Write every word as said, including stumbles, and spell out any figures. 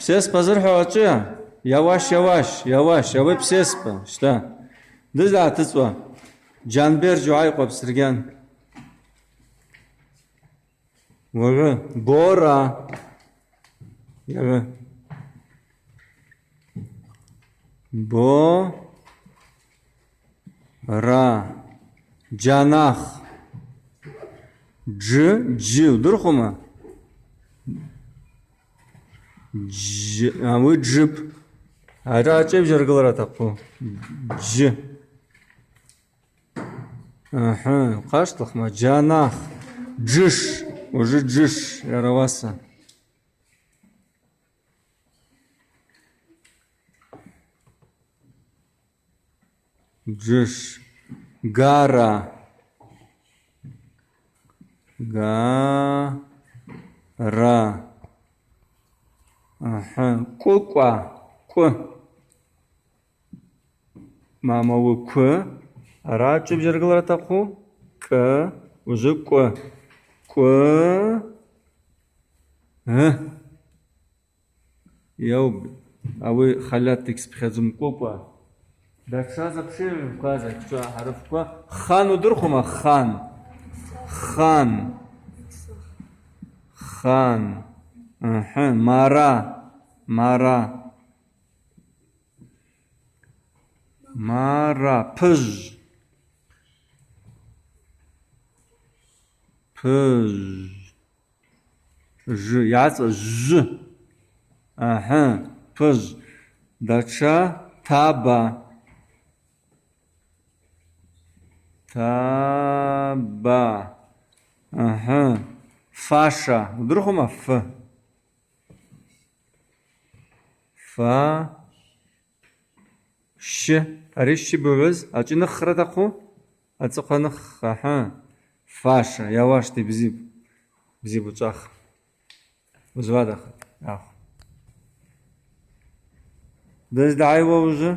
Псеспа зырхӏвауа ачӏвыйа? Йауаш, йауаш, йауаш, ауи псеспа, щта. Дызгӏатыцӏуа. Джанбер Джугӏай Къвабсыргьан. Уагӏвы. Бора. Йагӏвы. Бо. Ра. Джанах. Джы, джы, удырхума? Джы, а, уи джып. Ара ачӏвыбжьаргылара атахъу. Джы. Ахӏа, хъаштылхма, джанах. Джыш, уже джыш, йарауаса. Джыш. Гара. Гара. Ахӏа. Кӏвыкӏва. Кӏвы. Мамауы квы. Ара чӏыбжьаргылара атахъу. Кӏы. Ужвы кӏвы. Кӏвы. Ы. Йауп, ауи халат йгьспхьадзум, кӏвыкӏва. Датша запши-, ква закча хӏарпква. Хан удырхума? Хан. Хан. Хан. Ахӏа. Мара. Мара. Мара. Пыж. Пыж. Ж, йацӏа, жв. Ахӏа, пыж. Датша, таба. Таба. Ахӏа. Фаша. Удырхума? Ф. Фа. Щ. Ари щы бугӏвыз, ачӏвыйа ныхра атахъу? Ацӏыхъва ных, ахӏа. Фаша, йауашди, бзи, бзи учӏвах. Узвадахъ. Ахъв. Дыз дгӏайуа ужвы?